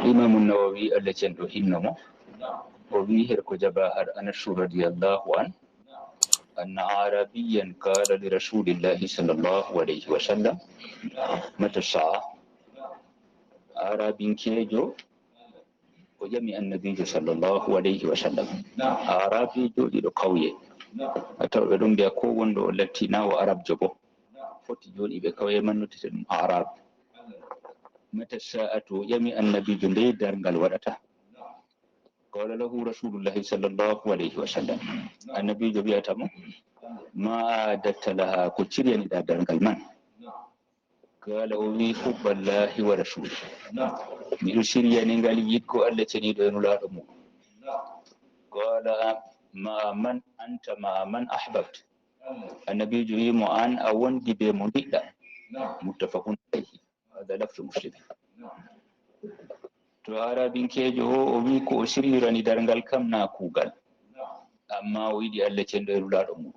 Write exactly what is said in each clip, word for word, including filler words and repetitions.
Imamu Nawawi, Allah cenɗo hinno mo, o wi her ko jaba har Anasu radiyallahu an, anna arabiyan qala li rasulillahi sallallahu alayhi wa sallam, mata saa? Arabinkejo o ƴami annabijo sallallahu alayhi wa sallam. Arabijo ɗiɗo kawye, a tawa ɓe ɗon mbiya ko wonɗo o latti na o arabjo bo, foti joni ɓe kawye man nottete ɗum arab. Mata sa'atu, o ƴami annabijo ndey darngal waɗata. Qala lahu rasulullahi sallallahu alayhi wa sallam, annabijo wi'ata mo, ma adatta laha, ko ciryaniɗa darngal man? Qala, o wi, hubballahi wa rasuli, miɗo ciryani ngal yiɗgo Allah ceniɗo e nulaɗo mum. Qala, ma man anta ma man ahbabt? Annabijo wi mo, an a wondi be mo giɗɗa. Muttafaqun alayhi. Hada lafzu muslim. To arabinkejo o, o wi ko o siryirani darngal kam na kugal, amma o yiɗi Allah cenɗo e nulaɗo mum.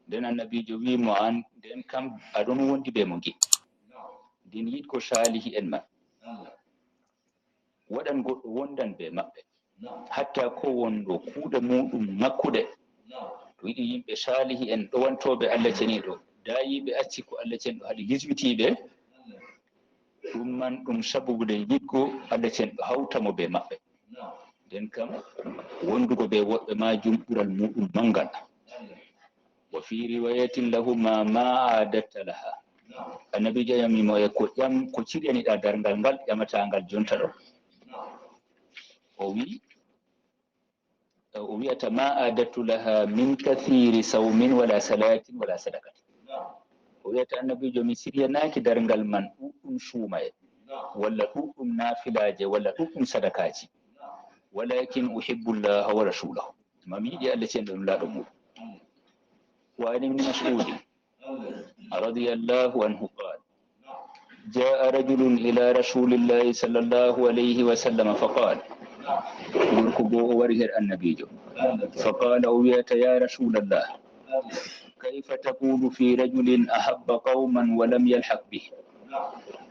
Nden annabijo wi mo, an nden kam aɗon wondi be mo giɗɗa. Nden yiɗgo salihi en man waɗan goɗɗo wondan be maɓɓe, hatta ko wonɗo kuuɗe muɗum ŋakkuɗe, to yiɗi yimɓe salihi en ɗowantooɓe Allah ceniɗo, daayiiɓe acci ko Allah cenɗo haɗi lisbitiiɓe, ɗum man ɗum sabubude yiɗgo Allah cenɗo hawta mo be maɓɓe. Nden kam wondugo be woɗɓe majum ɓural muɗum mangal. Wa fi riwayatin lahuma ma adatta laha. Annabijo ƴami mo, e ko ƴam ko ciryaniɗa darngal ngal ƴamata ngal jonta ɗo? O wi, o wi'ata, ma adattu laha min kathiri sawmin wala salatin wala sadaqatin. O wi'ata, annabijo, mi siryanaaki darngal man ɗuɗɗum suumaye walla ɗuɗɗum nafilaje walla ɗuɗɗum sadakaji, walakin uhibbu llaha wa rasulahu, ma mi yiɗi Allah cenɗo nulaɗo muɗum. Wa an ibni mas'udin radiyallahu anhu qala, jaa rajulun ila rasulillahi sallallahu alayhi wa sallam faqal, gorko goo o wari her annabijo faqala, o wi'ata, ya rasulallah, kayfa taqulu fi rajulin ahabba qawman wa lam yalhaq bih?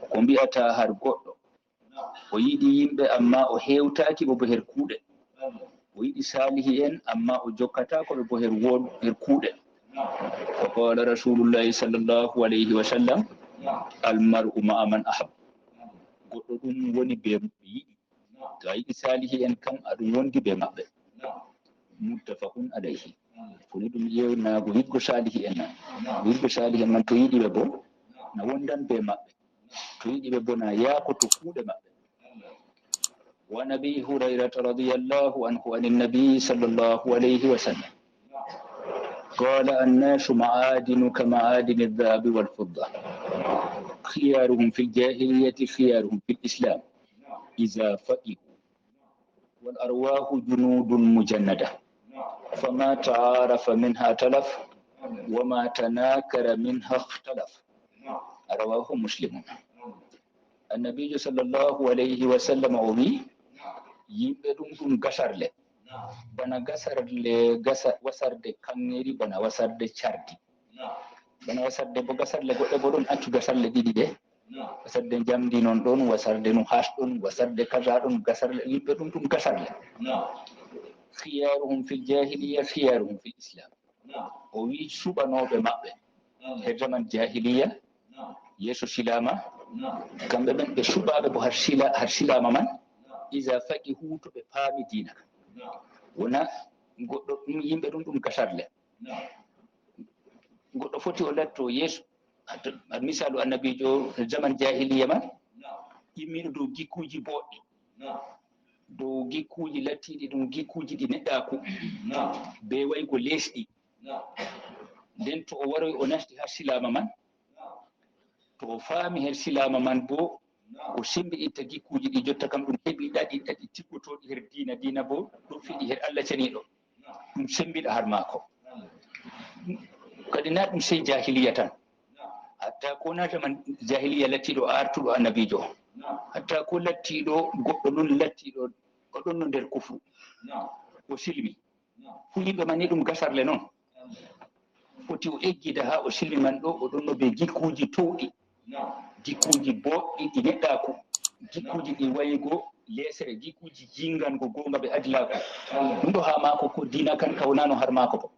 Ko mbi'ata har goɗɗo o yiɗi yimɓe amma o hewtaki ɓe bo her kuuɗe, o yiɗi salihi en amma o jokkatako ɓe bo her woɗ her kuuɗe? Faqala rasulullahi sallallahu alayhi wa sallam, almar'u ma'a man ahab. Goɗɗo ɗum woni be mo ɓe yiɗi. To a yiɗi salihi en kam aɗum wondi be maɓɓe. Muttafaqun alayhi. Ko ni ɗum yewnago yiɗgo salihi en man. Yiɗgo salihi en man to yiɗi ɓe bo na wondan be maɓɓe, to yiɗi ɓe bo na yaako to kuuɗe maɓɓe. Wa an abi hurairata radiyallahu anhu an annabi sallallahu alayhi wa sallam qala, annasu ma'adinu ka ma'adini adh-dhahabi wal fidda, khiyaruhum fil jahiliyyati khiyaruhum fil islam idha faqihu. Wal arwahu junudun mujannada, fama ta'arafa minha talaf, wama tanakara minha ikhtalaf. Rawahu Muslimun. Annabijo sallallahu alayhi wa sallam o wi, yimɓe ɗum ɗum gasarle, bana gasarle gasa wasarde kaŋŋeri, bana wasarde cardi, bana wasarde bo gasarle goɗɗe bo ɗon accu gasarle ɗiɗi ɗe. Wasarde njamndi non ɗon, wasarde nuhas ɗon, wasarde kaza ɗon, gasarle yimɓe ɗum ɗum gasarle. Khiyaruhum fil jahiliya khiyaruhum fil islam. O wi suɓanooɓe maɓɓe her zaman jahiliya, yeeso silama, kamɓe ɓen ɓe suɓaaɓe bo har sila har silama man, iza faqihu, to ɓe paami diina kan. Wona goɗɗo ɗum yimɓe ɗum ɗum gasarle. Goɗɗo foti o latto yeeso, misalu annabijo zaman jahiliya man, immiɗo dow gikkuji boɗɗi, dow gikkuji lattiɗi ɗum gikkuji ɗi neɗɗaku, be waygo lesɗi. Nden to o waroy o nasti har silama man, to o faami her silama man bo, o sembiɗitta gikkuji ɗi jotta kam ɗum heɓi ɗaɗi ɗaɗi tiggotoɗi her diina, diina bo ɗum fiɗi her Allah ceniɗo, ɗum sembiɗa har maako. Kadi na ɗum sey jahiliya tan, hatta ko na zaman jahiliya lattiɗo artuɗo annabijo, hatta ko lattiɗo goɗɗo non lattiɗo ko ɗon no nder kufru, o silmi. Fu yimɓe man ni ɗum gasarle non. Foti o eggida ha o silmi man ɗo, o ɗon no be gikkuji towɗi, gikkuji boɗɗi ɗi neɗɗaku. Jikkuuji ɗi wayi go leesere, jikkuuji jingango goonga ɓe adilaaku. Ɗum ɗo haa maako ko diina kan ka wonaano har maako bo.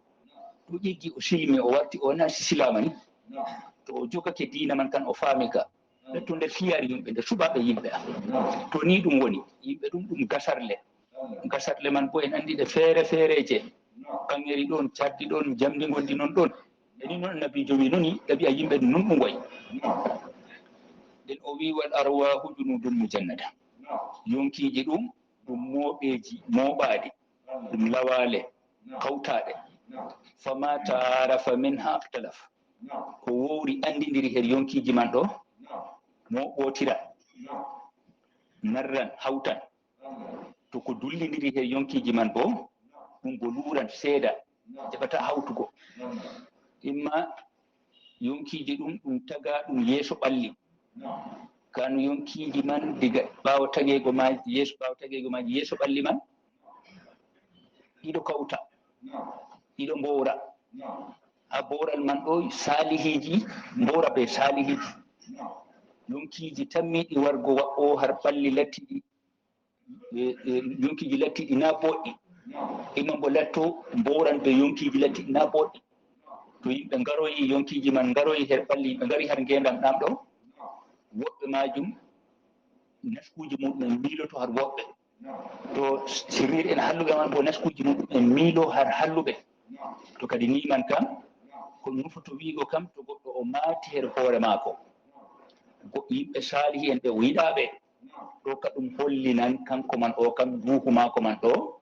Ɗo ƴeggi o silmi, o warti o wona silaama ni. To o jogake diina man kan o faami ka. Ɓe to nder fiyari yimɓe, nder suɓaaɓe yimɓe am. To ni ɗum woni, yimɓe ɗum, ɗum gasarle. Gasarle man bo en anndi ɗe feere feereeje. Kaŋŋeri ɗon, cardi ɗon, jamndi ngondi non ɗon. E ni non Annabiijo wi noni, ɗabi'a yimɓe non ɗum wayi. Nden o wi, "Wal arwaahu junudun mujannada." Yonkiiji ɗum, ɗum mooɓeeji, mooɓaaɗi, ɗum lawaale, kawtaaɗe. "Fama ta'arafa minha ikhtalaf." Ko wowri anndindiri her yonkiiji man ɗo, mooɓootira, narran, hawtan. To ko dullindiri her yonkiiji man bo, ɗum bo luuran seeda, jaɓata hawtugo. Imma yonkiiji ɗum, ɗum taga ɗum yeeso ɓalli. Kano yonkiiji man diga ɓaawo tageego maaji, yeeso, ɓaawo tageego maaji, yeeso ɓalli man, ɗiɗo kawta, ɗiɗo mboora. Ha booral man ɗo, saalihiiji mboora be saalihiiji. Yonkiiji tammiiɗi wargo waɗɗo har ɓalli lattiɗi, e, e, yonkiiji lattiɗi na boɗɗi. Imma mbo latto mbooran be yonkiiji lattiɗi na boɗɗi. To yimɓe ngaroyi, yonkiiji man ngaroyi her ɓalli, yimɓe ngari har ngeendam ɗam ɗo, woɓɓe maajum naskuuji muɗum en miiloto har woɓɓe. To sirriiɓe en halluɓe man bo naskuuji muɗum en miilo har halluɓe. To kadi ni man kam, ko nufoto wiigo kam, to goɗɗo o maati her hoore maako. Go-, yimɓe saalihi en ɓe o yiɗaaɓe. Ɗo ka ɗum hollinan kanko man o kam ruuhu maako man ɗo,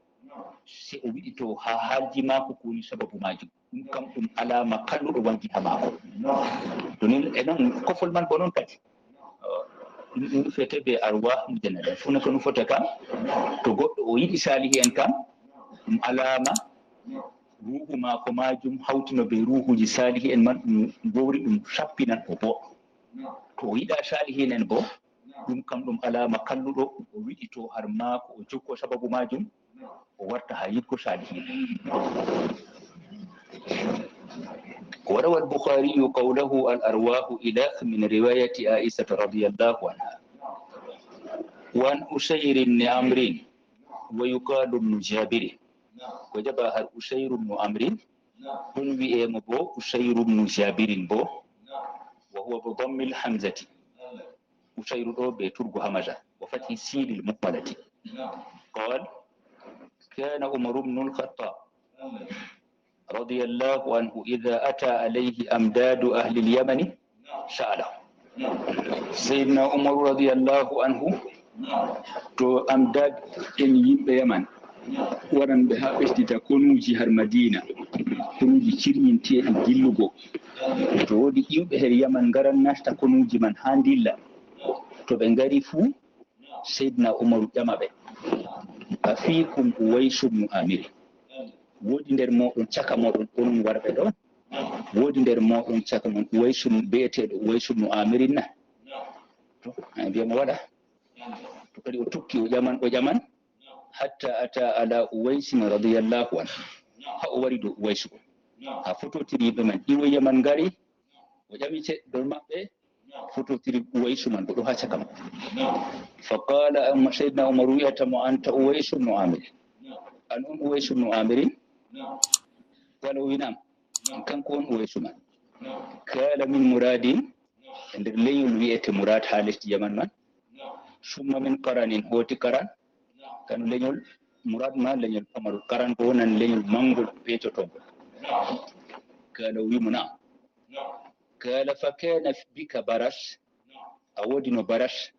si o wiɗito ha haalji maako ko woni sababu maajum. Ɗum kam ɗum alaama kalluɗo wangi ha maako. To ni e non kofol man bo non kadi. Ɗum, ɗum nufete be arwah mujannada. Fuu no ko nufata kam, to goɗɗo o yiɗi saalihi en kam, ɗum alaama ruuhu maako maajum hawtino be ruuhuji saalihi en man, ɗum gowri, ɗum sappinan o bo. To o yiɗa saalihi en bo, ɗum kam ɗum alaama kalluɗo, o wiɗito har maako, o jokko sababu maajum, o warta ha yiɗgo saalihi en. وروى البخاري قوله الأرواح إلى من رواية عائشة رضي الله عنها. وعن أسير بن عمرو ويقال ابن جابر. Ko jaɓa har Usayr ibn Amr, ɗum wi'e mo bo Usayr ibn Jabir bo. وهو بضم الهمزة. Usayr ɗo be turgo hamaza, وفتح السين المهملة. قال: كان عمر بن الخطاب رضي الله عنه إذا أتى عليه أمداد أهل اليمن سأله. Seydina Umaru radiyallahu anhu, to amdad en yimɓe Yaman waran ɓe haa ɓesdita konuuji har Madiina, konuuji cirƴinteeɗi dillugo. To woodi iwɓe her Yaman ngaran nasta konuuji man haa ndilla. To ɓe ngari fuu, Seydina Umaru ƴama ɓe: "Afiikum Uwaysu bnu Amiri? Woodi nder mooɗon, caka mooɗon, onon warɓe ɗo? Woodi nder mooɗon caka mon Uwaysu, bi'eteeɗo Uwaysu bnu Amirin na?" To, ɓe mbi'a mo walaa. To kadi o tokki, o ƴaman, o ƴaman, hatta ata ala Uwaysin radiyallahu anhu. Haa o wari dow Uwaysu. Haa fototiri yimɓe man, iwoye man ngari, o ƴami ce-, dow maɓɓe, fototiri Uwaysu man, ko ɗo haa caka maɓɓe. Fa qala, amma Seydina Umaru wi'ata mo: "Anta Uwaysu bnu Amir?" An on Uwaysu bnu Amirin? Qala, o wi: "Naam." Kanko on Uwaysu man. Qala: "Min Muradin?" E nder lenyol wi'ete Murad haa lesdi Yaman man. Summa min Qaranin, hooti Qaran. Kano lenyol Murad ma lenyol pamarol, Qaran ko wonan lenyol mangol peecotongol. Qala, o wi mo: "Naam." Qala: "Fa kana bika baras?" A woodi no baras?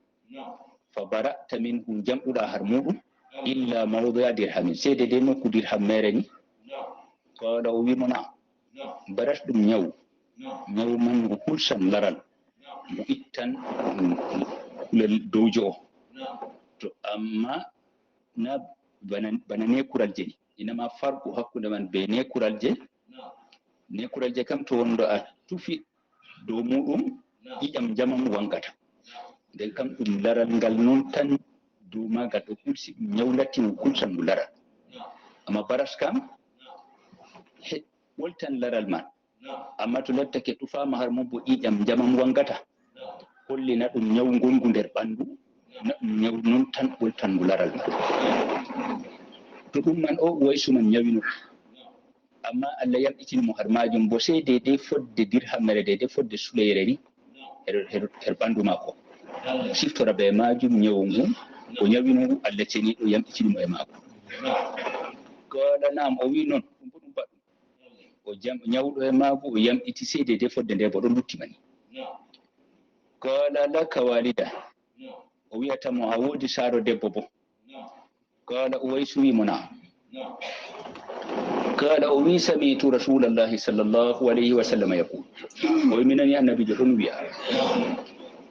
"Fa bara'ta minhu, jamɗuɗa har muɗum, illa mawdi'a dirhamin, seede de nokku dirham mere ni." Qala, o wi mo: "Naam." Baras ɗum nyawu. Nyawu man ngu hulsan laral, ngu ittan, mm, kulel dowjo o. To amma na bana, bana nekural je ni. Ina ma farqu hakkunde man be nekural je. Nekural je kam to wonɗo a tufi dow muɗum, ƴiƴam njamam wangata. Nden kam ɗum laral ngal non tan dow maagal ɗo hulsi, ɗum nyawu latti ngu hulsan ngu laral. Amma baras kam, he, woltan laral man. Amma to lattake tufaama har mum bo ƴiƴam njamam wangata, hollina ɗum nyawu ngongu nder ɓandu. Neɗɗo ñaw noon tan ɓoltan mo laral mum. To ɗum man o Uwaysu man ñawino ɗum. Amma Allah yamɗitini mo har maajum bo seedede fodde dirhammere de, de fodde suleyre ni her, her, her ɓandu maako. Siftora be maajum ñawu ngun, o ñawino ngu, Allah ceniiɗo yamɗitini mo e maako. Qala na'am, o wi noon, ɗum ko ɗum baɗɗum. O jam-, ñawɗo e maagu, o yamɗiti seedede fodde nde bo ɗon lutti mani. Qala laka walida. O wi'ata mo, a woodi saaro debbo bo. Qala Uwaysu wi mo, na'am. Qala o wi, sami'tu Rasulallahi sallallahu alayhi wa sallam yaqul. O wi, mi nani Annabiijo ɗon wi'a,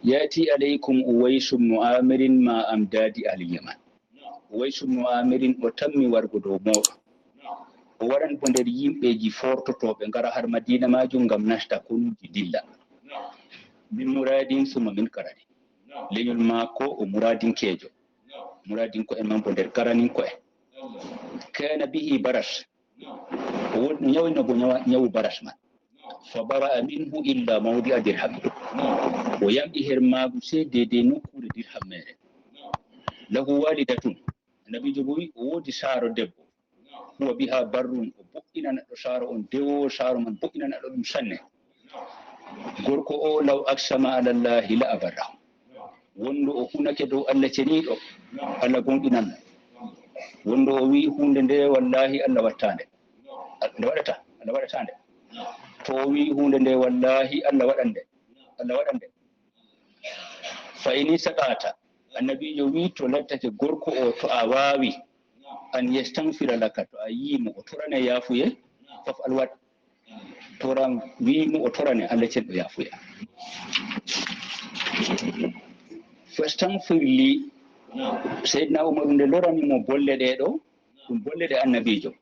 ya'ti alaykum Uwaysu ibnu Amirin ma amdadi ahli Yaman. Uwaysu ibnu Amirin o tammi wargo dow mooɗon. O waran bo nder yimɓeeji fortotooɓe ngara har Madiina maajum ngam nasta konuuji dilla. Min muradin summa min karadin. Lenyol maako o muradinkeejo. Muradinko'en man bo nder karaninko'en. Kana bihi baras. O won-, o ñawino bo ñawa-, ñawu baras man. Fa bara'a minhu illa mawdi'a dirham. O yamɗi her maagu sey deydey nokkuure dirham mere. Lahu walidatun. Annabiijo bo wi o woodi saaro debbo. Huwa biha barrun, o boɗɗina neɗɗo saaro on, dewo saaro man boɗɗina neɗɗo ɗum sanne. Gorko o law aksama ala Allahi la abarrahu. Wondo o hunake dow Allah ceniiɗo, Allah gonɗinan mo. Wondo o wi huunde nde wallahi Allah wattande. Nde waɗata, Allah waɗata nde. To o wi huunde nde wallahi Allah waɗan nde. Allah waɗan nde. Fa in istata'ta, Annabiijo wi to lattake gorko o to a waawi an yastaghfira laka to a yii mo o torane yaafuye, faf'al waɗ. Toran, wi mo o torane Allah ceniiɗo yaafuye. Fastaghfir li, Seydina Umaru nde lorani mo bolle ɗe ɗo, ɗum bolle ɗe Annabiijo.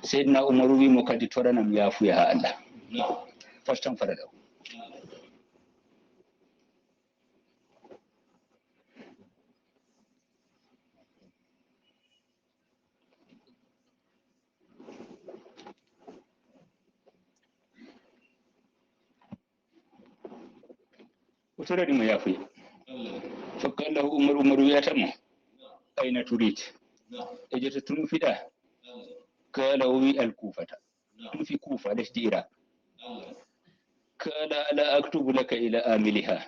Seydina Umaru wi mo kadi toranam yaafuye ha Allah. Fastaghfara lahu. O torani mo yaafuye. Fa qala lahu Umar, Umar wi'ata mo, ayna turid? E joto to nufiɗa? Qala, o wi, al Kufata. Nufi Kufa, lesdi Iraq. Qala, ala aktubu laka ila amiliha?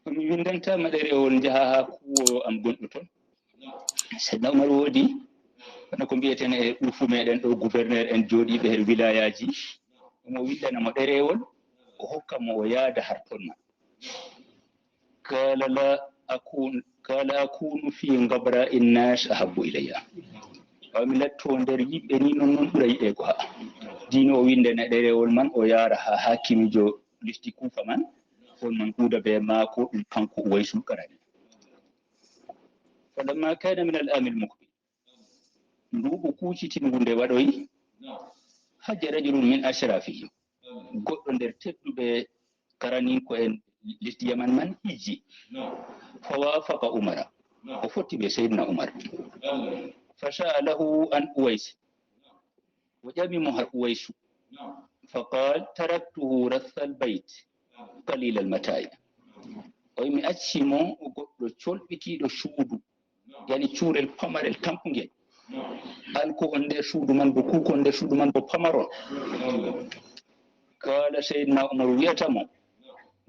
Mi windantaa ma ɗereewol njaha haa kuwoowo am gonɗo ton. Seydina Umar woodi, wano ko mbi'eten e urfu meɗen ɗo, gouverneur en jooɗiiɓe her wilaayaaji, mo windana mo ɗereewol, o hokka mo o yaada har ton man. Qala la akun, qala akunu fi ghabra'i nnas ahabbu ilayya. Wa mi latto nder yimɓe ni non non ɓura yiɗeego ha. Diino o windana ɗereewol man o yaara ha haakimiijo lesdi Kufa man. On man huuda be maako ɗum kanko Uwaisul Qarani. Falamma kana min al-amil muqbil. Nduuɓu kuucitingu nde waɗoyi, hajja rajulun min ashrafihim, goɗɗo nder tedduɓe karaninko'en lesdi Yaman man hijji. Fawafaqa Umara, o fotti be Seydina Umar. Fasa'alahu an Uwais, o ƴami mo har Uwaisu. Faqal, taraktuhu rassal bayt qalilal mata'i. O wi mi acci mo o goɗɗo colɓitiiɗo suudu, yani cuurel pamarel tampungel. Alkohol nder suudu man bo, kuukon nder suudu man bo pamarol. Kala Seydina Umar wiyata mo,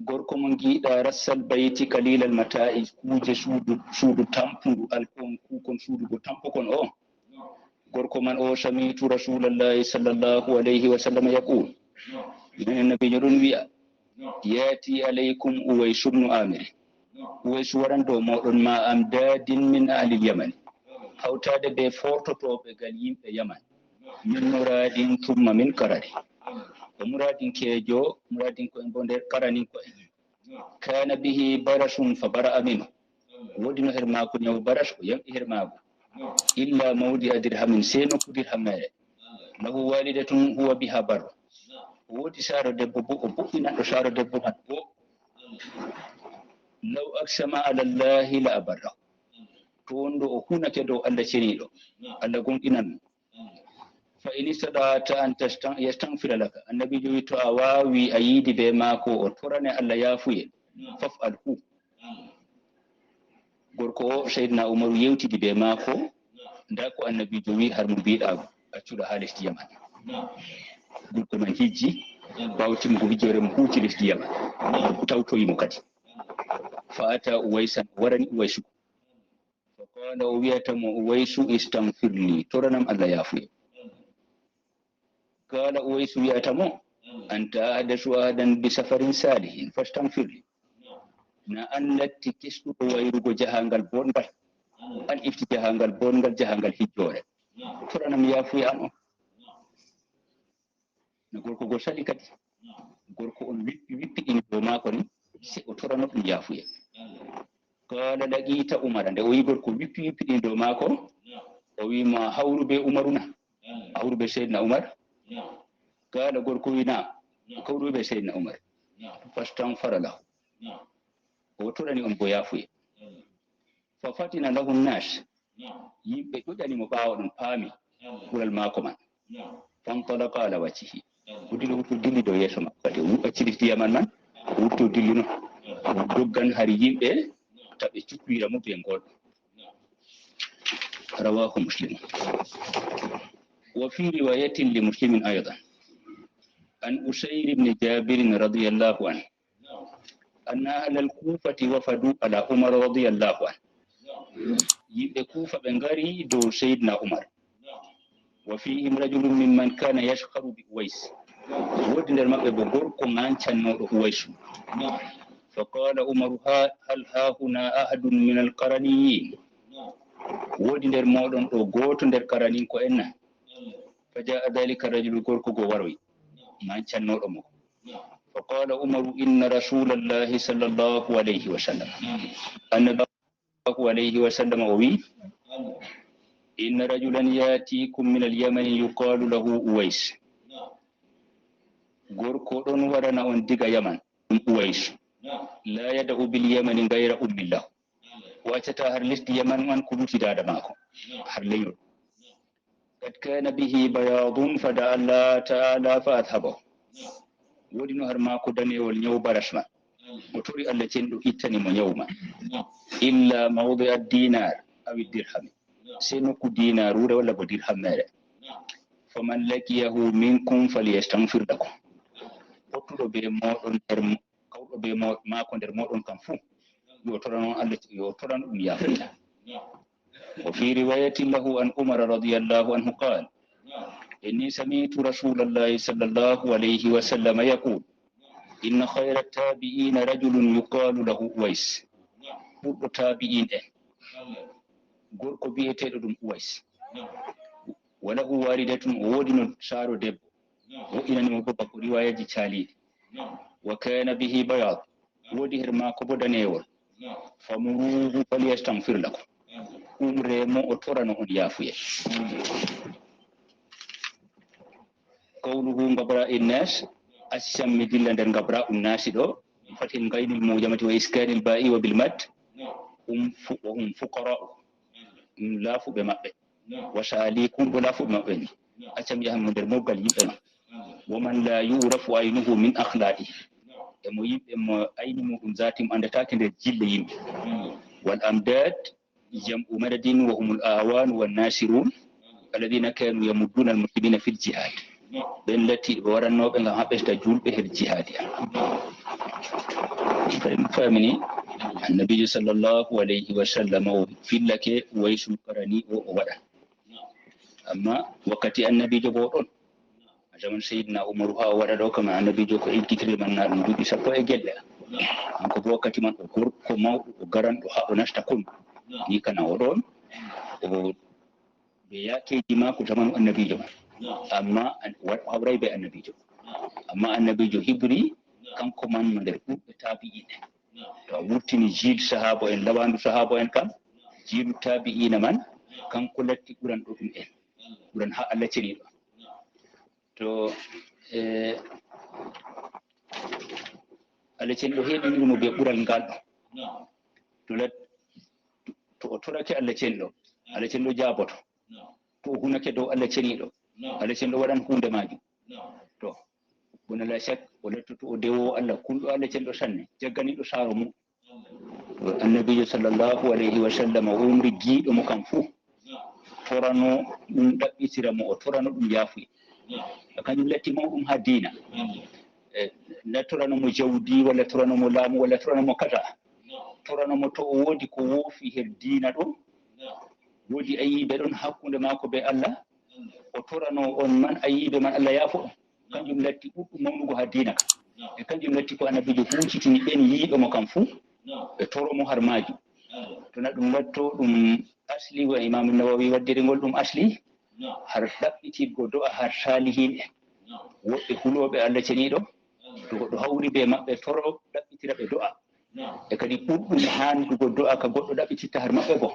gorko mo ngiɗa rassal bayti kalilal mata'i, kuuje suudu, suudu tampundu, alkohol kuukon suudu bo tampukon o. Gorko man o, sami'tu Rasulallahi sallallahu alayhi wa sallam yaqul, minen Nabiijo ɗon wi'a, yati alaykum Uwaisu bnu Amir. Uwaisu waran dow moɗon ma amdadin min ahlil Yamani, hawtade be fortotooɓe gal yimɓe Yaman. Min muradin thumma min qarari. O muradinkeejo, muradinko'en bo nder qaraninko'en. Kana bihi barasun fa bara'a minhu. Woodino her maako nyawu baras, o yamɗi her maagu. Illa mawdi'a dirhamin, sey nokku dirham mere. Lahu walidatun huwa biha barru. O woodi saaro debbo bo, o boɗɗinanɗo saaro debbo man bo. Law aqsama ala Allahi la abarrahu. To wonno o hunake dow Allah ceniiɗo, Allah gonɗinan mo. Fa in istada'ta an tastan-, yastaghfira laka. Annabiijo wi, to a waawi, a yiidi bee maako, o torane Allah yaafuye, faf'al, hu. Gorko o, Seydina Umaru yewtidi bee maako, ndaa ko Annabiijo wi, har mo mbiɗa accuɗo haa lesdi Yaman. Gorko man hijji, ɓaawo timmugo hijjoore mo huuci lesdi Yaman. Tawtoyi mo kadi. Fa ata Uwaysan, o warani Uwaysu. Fa qaala, o wi'ata mo, Uwaysu, istaghfir li, toranam Allah yaafuye. Qaala, Uwaysu wi'ata mo, anta ahdasu ahadan bi safarin salihin, fastaghfir li. Na an latti kesɗuɗo wayrugo jahaangal bongal. An ifti jahaangal bongal, jahaangal hijjoore. Toranam yaafuye an o. No gorko go sali kadi. Gorko on wippi wippi ɗin dow maako ni, se o torano ɗum yaafuye. Qaala, laqiita Umara, nde o yi gorko wippi wippi ɗin dow maako, o wi mo, a hawru be Umaru na? A hawru be Seydina Umar? Qaala, gorko wi, naam, ko hawru be Seydina Umar. Fastaghfara lahu. O torani on bo yaafuye. Fa fatina lahu nnas. Yimɓe ƴoƴani mo ɓaawo ɗum, paami ɓural maako man. Fantalaqa ala wajhihi. O dilla wurto dilli dow yeeso maako kadi. O wuɗɗa cilisdi Yaman man, o wurto dilli non. O doggan hari yimɓe ta ɓe cukkoyira mo bee ngol. Rawahu Muslim. Wa fi riwayatin li Muslimin aydan. An Usayr ibn Jabirin radiyallahu anhu. Anna ahlal Kufati wafadu ala Umar radiyallahu anhu. Yimɓe Kufa ɓe ngari dow Seydina Umar. Wa fihim rajulun mimman kana yashkharu bi Uwais. Woodi nder maɓɓe bo gorko ngancannooɗo Uwaisu. Fa qala Umaru, ha-, hal hahuna ahadun min al-Qaraniyin? Woodi nder mooɗon ɗo gooto nder Qaraninko'en na? Fa jaa dhalika rajulu, gorko go waroyi, ngancannooɗo mo. Fa qala Umaru, inna rasulallahi sallallahu alayhi wa sallam. Annabi sallallahu alayhi wa sallam o wi, inna rajulan yatikum min al-Yamani yuqalu lahu Uwais. Gorko ɗon warana on diga Yaman, ɗum Uwais. La yada'u bil Yamani ghayra ummin lahu. O accata har lesdi Yaman man ko lutti daada maako, har lenyol. Qad kana bihi bayadun fa da'a Allah ta'ala fa adhhabahu. Woodi no har maako danewol nyaw baras man. O tori Allah cenɗo ittani mo nyaw man. Illa mawdi'a dinar aw dirhami. Sey nokku dinaruure walla bo dirhammeere. Faman laqiyahu minkum falyastaghfir lakum. Pottuɗo be mooɗon nder mo-, kawɗo be mo-, maako nder mooɗon kam fuu, yo torano Allah, yo torano ɗum yaafuya. Wa fi riwayatin lahu an Umar radiyallahu anhu qala, inni sami'tu rasulallahi sallallahu alayhi wa sallam yaqul, inna khayra tabi'ina rajulun yuqalu lahu Uwais. Ɓurɗo tabi'in en, gorko bi'eteeɗo ɗum Uwais. Wa lahu walidatun, o woodi no saaro debbo. Wo'inani mo baba ko riwayaji caaliiɗi. Wa kana bihi bayad, woodi her maako bo danewol. Famuruhu falyastaghfir lakum. Umre mo o torano on yaafuye. Qawluhu gabra innas, accam mi dilla nder gabra unnasi ɗo, fathil ghaynil mujamati wa iskanil ba'i wa bil mad, hum fu-, wa hum fuqara'u, ɗum laafuɓe maɓɓe. Wa sa'ali kun bo laafuɓe maɓɓe ni. Accam yahan mo nder mowgal yimɓe ma. Wa man la yu'rafu aynuhu min akhlaqihi. E mo yimɓe mo ayni muɗum zati mo anndataake nder jille yimɓe. Wal amdad, jam'u madadin wa humul a'wan wan nasirun. Alladhina kanu yamudduna al muslimina fil jihad. Ɓen latti ɓe warannooɓe ngam haɓɓesta juulɓe her jihaadi. Famini, Annabiijo sallallahu alayhi wa sallam o fillake Waysul Qarani o, o waɗa. Amma wakkati Annabiijo bo ɗon, a zaman Seydina Umaru haa o waɗa ɗo, kam Annabiijo ko eggitiri man na ɗum duuɓi sappo e gelle. Kanko bo wakkati man o gorko mawɗo, o garanɗo haa o nasta konu. Ni kana o ɗon, o be yaakeeji maako zamanu Annabiijo man. Amma an-, wa-, hawray be Annabiijo. Amma Annabiijo hibri, kanko man no nder ɓurɓe taabi'iin en. To a wurtini jiil sahaabo en, lawaandu sahaabo en kam, jiilu taabi'iina man, kanko latti ɓuranɗo ɗum en. Ɓuran haa Allah ceniiɗo. To, eh, Allah ceniiɗo heɓiniri mo be ɓural ngal ɗo. To lat-, to o torake Allah ceniiɗo, Allah ceniiɗo jaaboto. To o hunake dow Allah ceniiɗo, Alla cenɗo waɗan huunde maajum. To, wona la shak, o lattoto o dewo Allah, kulɗo Allah cenɗo sanne, jagganiɗo saaro mum. To, annabiijo sallallahu alayhi wa sallam o umri giiɗo mo kam fuu, torano ɗum, ɗaɓɓitira mo, o torano ɗum yaafuya. Kanjum latti mawɗum haa diina. E, na torano mo jawdi, walla torano mo laamu, walla torano mo kaza. Torano mo to o woodi ko woofi her diina ɗo, woodi ayiibe ɗon hakkunde maako be Allah, o torano on man ayiibe man, Allah yaafo ɗum. Kanjum latti ɓurɗum mawnugo haa diina ka. E kanjum latti ko annabiijo huucitini ɓen yiiɗo mo kam fuu, ɓe toro mo har maajum. To na ɗum latto ɗum asli, wa Imaamu Nawawi waddiri ngol ɗum asli, har ɗaɓɓitirgo do'a har saalihiin en. Woɓɓe hulooɓe Allah ceniiɗo, to goɗɗo hawri be maɓɓe, toro ɗaɓɓitira ɓe do'a. E kadi ɓurɗum haandugo do'a ka goɗɗo ɗaɓɓititta har maɓɓe bo,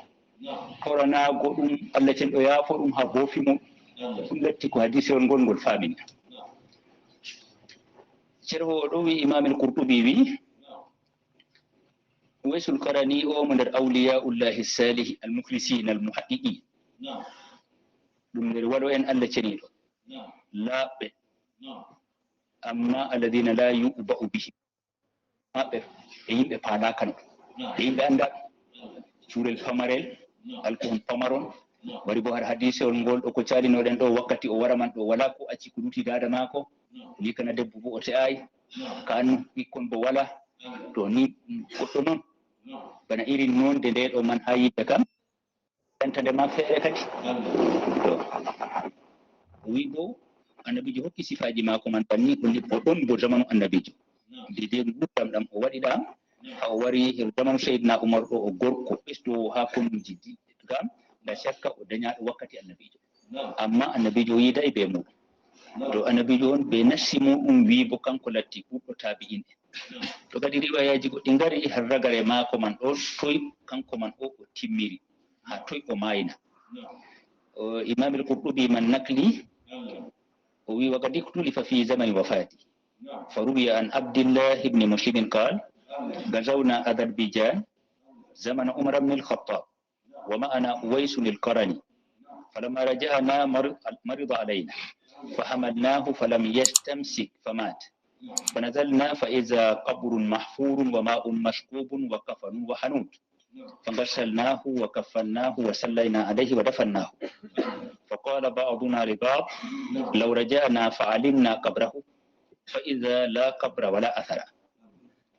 toranaago ɗum Allah cenɗo yaafo ɗum haa boofi mum. Ɗum latti ko hadiisewol ngol ngol faaminta. Sharhu o ɗo wi, Imaam al-Qurtubi wi, Uwaysul Qarani o mo nder awliya'ullahi salihi al-mukhlisin al-muhaqqiqin. Ɗum nder waɗo en Allah ceniiɗo. Laaɓɓe. Amma alladhina la yu'ba'u bihim. Maɓɓe, ɓe yimɓe paalaaka no. Ɓe yimɓe anndaa. Cuurel pamarel, alkuhun pamaron. Wari bo har hadiisewol ngol ɗo ko caalinoɗen ɗo wakkati o wara man ɗo wala ko acci ko luti daada maako. Ni kana debbo bo o te'aay. Ka annu ɓikkon bo wala. To ni goɗɗo non. Bana irin nonde nde ɗo man haa yimɓe kam. Dantande ma feere kadi. To, o wi bo, annabiijo hokki sifaaji maako man banni, holli o ɗon bo zamanu annabiijo. Dede nguurdam ɗam o waɗi ɗam, haa o wari her zamanu Seydina Umar ɗo, o gorko ɓesdoowo haa konuuji di-, ngam nda shakka o danyaaɗo wakkati annabiijo. Amma annabiijo o yiiday be muɗum. To annabiijo on be nassi muɗum wi bo kanko latti ɓurɗo taabi'in en. To kadi riwayaaji goɗɗi ngari har ragare maako man ɗon, toy kanko man o, o timmiri. Haa toy o maayna. O, Imaam al-Qurtubi man nakli, o wi, "Wa qad ikhtulifa fi zamani wafati. Fa ruwiya an Abdillah ibn Muslim qal, gazawna Azerbaijan zamana Umar ibn al-Khattab. Wa ma'ana Uwais al-Qarani. Falamma raja'na mar-, marida alayna. Fa hamalnahu falam yastamsik famat. Fa nazalna fa iza qabrun mahfurun wa ma'un mashkubun wa kafanun wa hanut." فغسلناه وكفناه وصلينا عليه ودفناه. فقال بعضنا لبعض: "لو رجعنا فعلمنا قبره، فإذا لا قبر ولا أثر."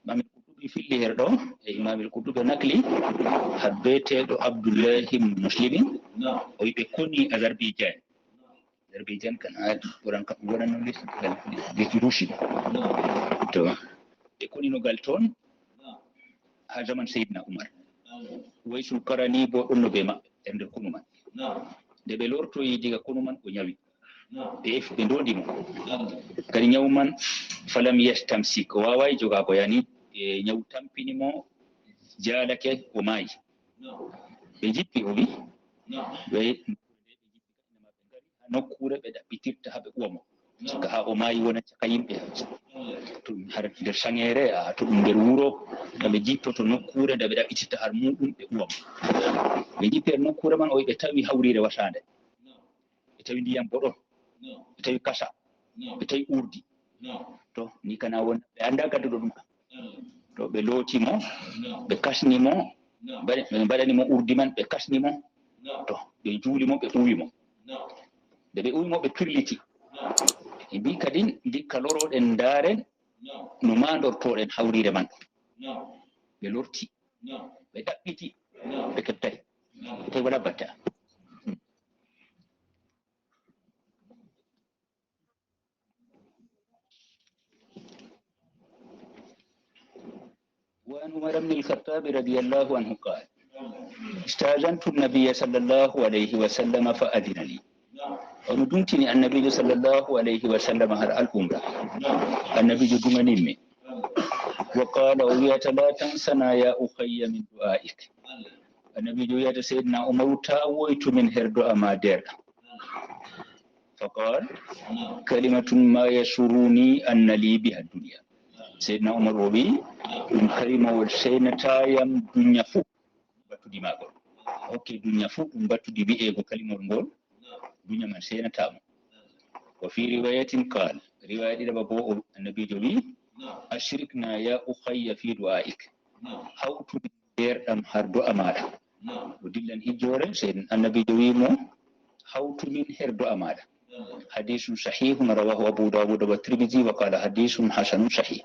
Imaam al-Qurtubi filli her ɗo, e Imaam al-Qurtubi nakli, har beeteeɗo Abdullahi ibn Muslimin, o wi ɓe koni Azerbaijan. Azerbaijan kan haa ɓuran kam wonanno lesdi, lesdi Rusi. To, ɓe konino gal toon haa zaman Seydina Umar. Uwaisul Qarani bo ɗonno be maɓɓe e nder konu man. Nde ɓe lortoyi diga konu man, o nyawi. Ɓe efi, ɓe ndondi mo. Kadi nyawu man, falam yastamsik, o waaway jogaago, yani, e nyawu tampini mo, jaalake, o maayi. Ɓe jippi, o wi. Ɓe nokkuure ɓe ɗaɓɓitirta haa ɓe uwa mo. Caka haa o maayi wona caka yimɓe. To ɗum har nder saŋeere, a, to ɗum nder wuro, to ɓe jippoto nokkuure nde ɓe ɗaɓɓititta har muɗum ɓe uwa mo. Ɓe jippi her nokkuure man, o ɓe tawi hawriire wasaande. Ɓe tawi ndiyam bo ɗon. Ɓe tawi kasa. Ɓe tawi urdi. To, ni kana won, ɓe anndaa gadduɗo ɗum kam. To ɓe looti mo, ɓe kasni mo, mbaɗi-, ɓe mbaɗani mo urdi man, ɓe kasni mo. To, ɓe njuuli mo, ɓe uwi mo. Nde ɓe uwi mo, ɓe pirliti. Ɓe mbi kadin, ndikka loroɗen ndaaren no maandortoɗen hawriire man. Ɓe lorti, ɓe ɗaɓɓiti, ɓe keɓtay. Ɓe tawi wala batta. وعن عمر بن الخطاب رضي الله عنه قال: استأذنت النبي صلى الله عليه وسلم فأذن لي. Ono duntini annabiijo sallallahu alayhi wa sallam har al umra. Annabiijo duŋanimmi. وقال, o wi'ata, لا تنسنا يا أخي من دعائك. Annabiijo wi'ata Seydina Umaru, taa woytu min her do'a ma deerɗa. فقال: كلمة ما يسرني أن لي بها الدنيا. Seydina Umar o wi, ɗum kalimawol seenataa yam dunya fuu, battudi maagol. Hokke dunya fuu ɗum battudi wi'eego kalimawol ngol, dunya man seenataa mo. Wa fi riwayatin qal, riwaya ɗiɗaɓa bo o annabijo wi, ashrikna ya ukhayya fi du'aik, hawtu min deerɗam har do'a maɗa. O dillan hijjore, sey annabijo wi mo, hawtu min her do'a maɗa. Hadisun sahihun rawahu Abu Dawud wa Tirmidhi wa qala hadisun hasanun sahih.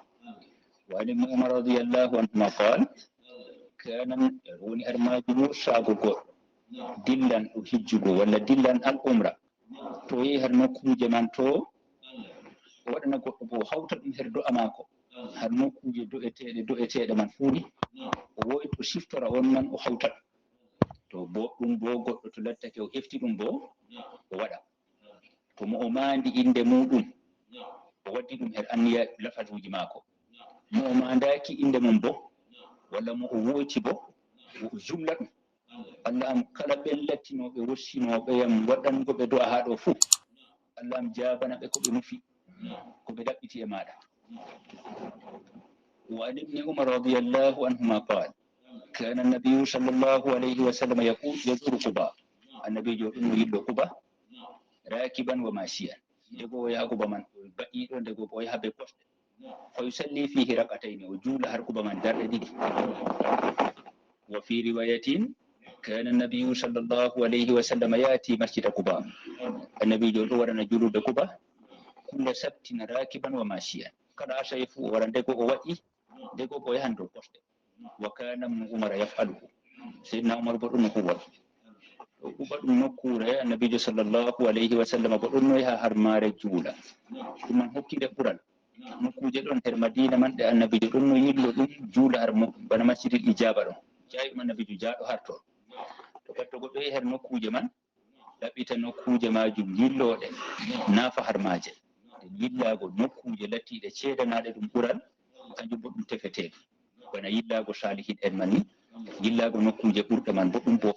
Wa an Ibn Umar radiyallahu anhuma qal, kana, woni har majum wursago goɗɗo dillan ɗo hijjugo walla dillan al umra, to yehi har nokkuje man to, o waɗana goɗɗo bo, o hawta ɗum her do'a maako, har nokkuje do'eteɗe do'eteɗe man fuu ni, o woyto siftora on man, o hawta ɗum. To bo ɗum bo goɗɗo to lattake o hefti ɗum bo, o waɗa. To mo o mandi inde muɗum, o waddi ɗum her anniya lafazuji maako. Mo o mandaki inde mum bo, walla mo o woyti bo, o jumla ɗum. Allah am, kala ɓen lattinoɓe wossinooɓe yam waɗango ɓe do'a haa ɗo fuu, Allah am, jaabana ɓe ko ɓe nufi, ko ɓe ɗaɓɓiti e maaɗa. Wa an Ibni Umar radiyallahu anhuma qal, kana nabiyu sallallahu alayhi wa sallam yaqul, yazuru Quba. Annabijo ɗum no yillo Quba, rakiban wa mashiyan. Ndego o yaha Quba man, o ba'iɗo, ndego o yaha be kosɗe. Fa yusalli fihi rak'atayn, o juula har Quba man darɗe ɗiɗi. Wa fi riwayatin, kana nabiyu sallallahu alayhi wa sallam yati masjida Quba. Annabijo ɗo waɗana juluɓe Quba, kulla sabtin rakiban wa mashiyan. Kala asawe fu o wara ndego o wa'i, ndego o yahan dow kosɗe. Wa kana Ibnu Umar yaf'aluhu. Sayyidina Umar bo ɗum no huwa. To Quba ɗum nokkure annabijo sallallahu alayhi wa sallam bo ɗum no yaha har mare juula. Ɗum man hokki nde ɓural. Nokkuje ɗon her Madina man ɗe annabijo ɗum no yillo ɗum juula har muɗum, bana Masjidil Ijaba ɗon. Jayi ɗum annabijo jaaɗo har ton. To gatto goɗɗo yehi her nokkuje man, ɗaɓɓita nokkuje majum yilloɗe, nafa har maje. Nden yillago nokkuje lattiɗe ceedanaɗe ɗum ɓural, kanjum bo ɗum tefeteɗum. Bana yillago salihin en man ni, yillago nokkuje ɓurɗe man bo ɗum bo.